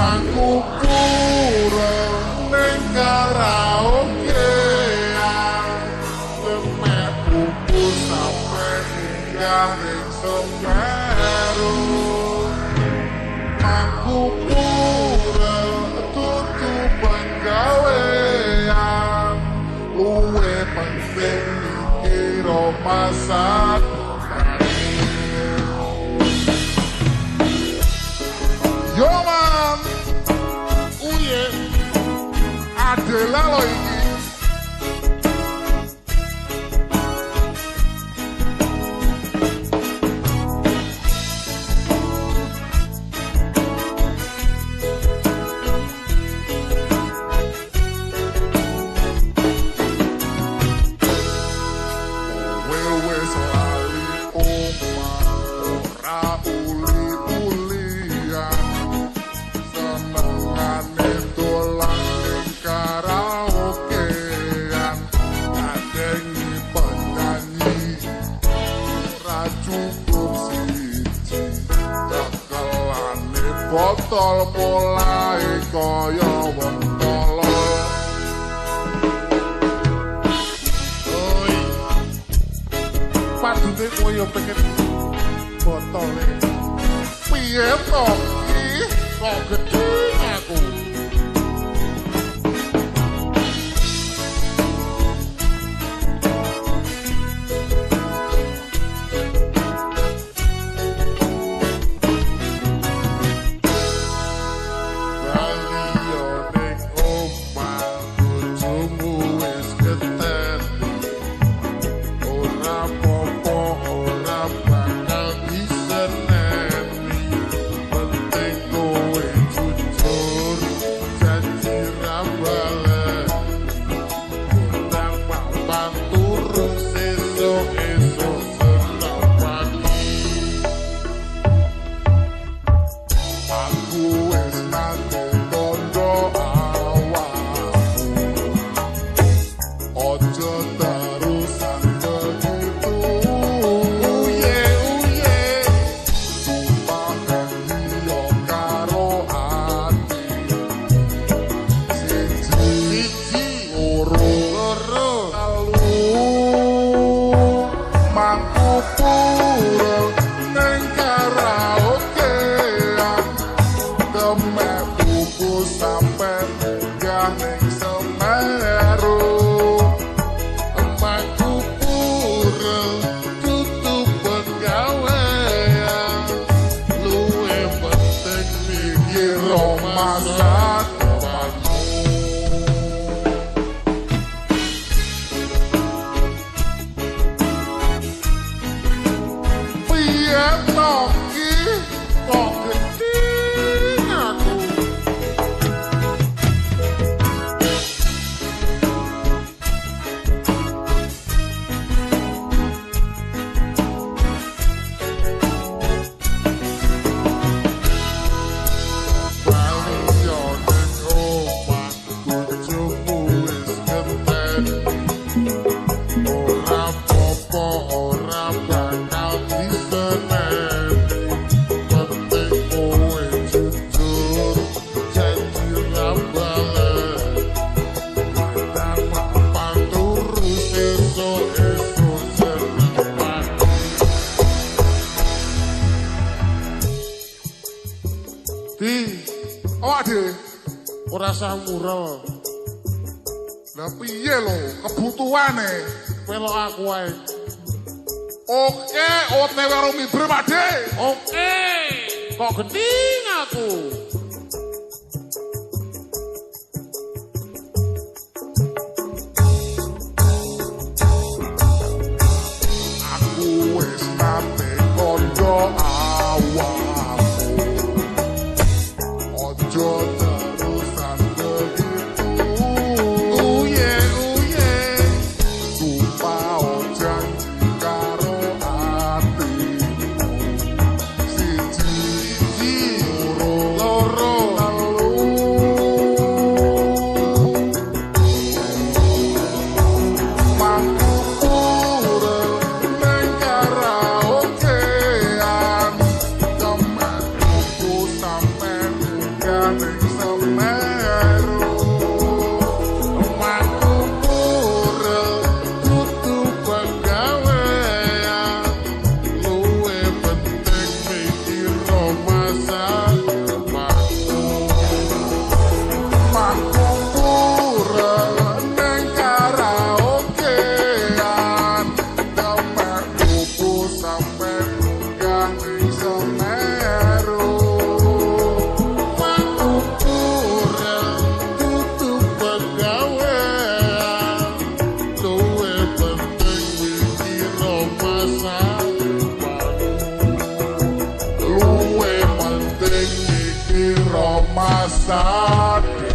Mangku pura ning karaokean, Lemek pupu sampe munggah ning Semeru. Mangku pura tutu penggawean, luwe penting mikir masa depan. Yo man, uye, Adela lo iki. Kowe wis lali omah, ora uli-ulian, senengane dolan ning karaokean, ngadengi penyanyi ora cukup siji, cekelane botol polahe kaya wong tolol. Oi, padune kowe yo pengen botole. Piye to iki? Kok gedhe aku. Bali yo ning omah, bojomu wis keteni. Ora popo, ora bakal diseneni. Penting kowe jujur, janji ra baleni. Kondang papan turu sesuk esuk seneng pagi. Aku wis nate tondo awakmu, ojo terusan begitu. Uye uye, sumpah yo karo ati. Siji siji, loro loro, telu. Mangku pura ning karaokean, Demek pupu sampe munggah ning Semeru. Mangku pura tutup penggawean, luwe penting mikir masa depanmu. Piye to ki? Kok gedhe aku. Bali yo ning omah, bojomu wis keteni. Ora popo, ora bakal diseneni. Penting kowe jujur, janji ra baleni. Kadang papan turu sesuk esuk seneng pagi. Di, awak dhewe Ora usah mural. Lah piye lho kebutuhane? Melok aku wae. Oke, OTW karo Mibre Pak De. Oke. Kok gending aku. Aku wis nate kondo awakmu, ojo terusan begitu. Uye uye, Sumpah janji karo atimu. Siji siji, loro loro, telu. Mangku pura ning karaokean, Mas Ade.